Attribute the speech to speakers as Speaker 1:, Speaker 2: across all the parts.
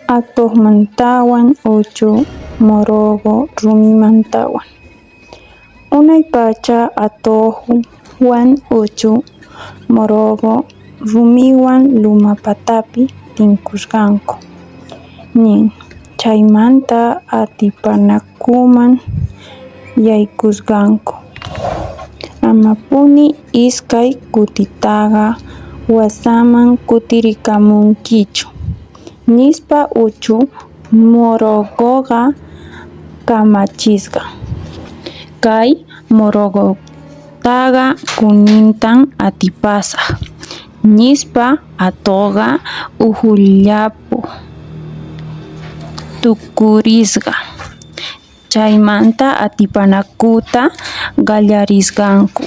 Speaker 1: Atojmantawan uchu morogo rumimantawan. Unay pacha atojwan uchu morogo rumiwan luma patapi tinkusqanku nin, chaymanta atipanakuman yaykusqanku. Amapuni iskay kutitaqa wasaman kutirikamunkichu, nispa uchu morogoqa kamachisqa. Kay morogotaqa kunintan atipasaj, nispa atoqa ujullapu tukurisqa. Chaymanta atipanakuta qallarisqanku.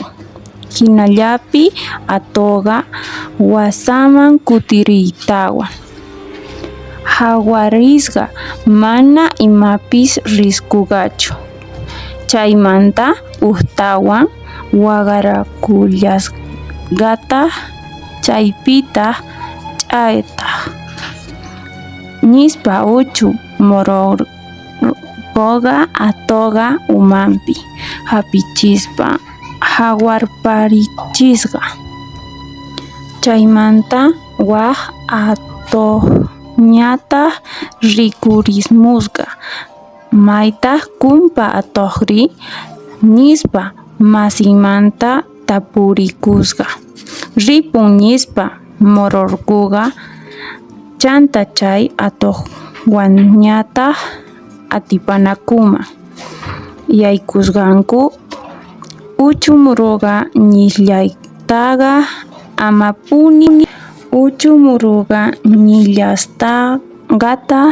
Speaker 1: Jinallapi atoqa wasaman kutiriytawan jawarisqa, mana imapis rikusqachu. Chaymanta ujtawan waqarakullasqataj, chaypitaj ch'atay, nispa uchu morogoqa atoqa umanpi jap'ichispa jawarparichisqa. Chaymanta waj atojñataj rikhurimusqa, maytaj kumpa atojri, nispa masinmanta tapurikusqa. Ripun nispa morogoqa, chanta chay atojwanñataj atipanakuman yaykusqanku. Uchu muroqa ñillaytaqa amapuni uchu muroqa ñillasqataj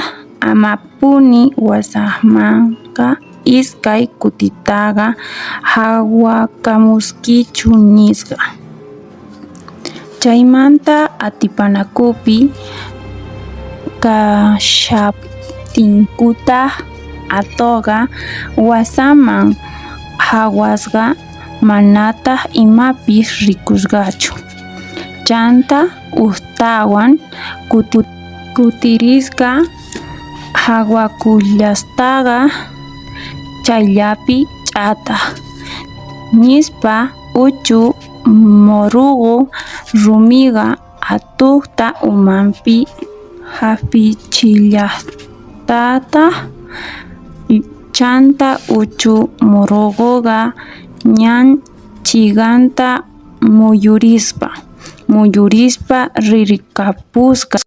Speaker 1: amapuni wasamanqa iskay kutitaqa jawakamuskichu nisqa. Chaymanta atipanakupi kashajtinkutaj atoqa wasaman jawasqa, manataj imapis rikusqachu. Chanta ujtawan kutirisqa jawakullasqataj, chayllapi ch'atay, nispa uchu morugo rumiqa atojta umanpi jap'ichillasqataj. Chanta uchu morogoqa ñan chiqanta muyurispa muyurispa ririkapusqa.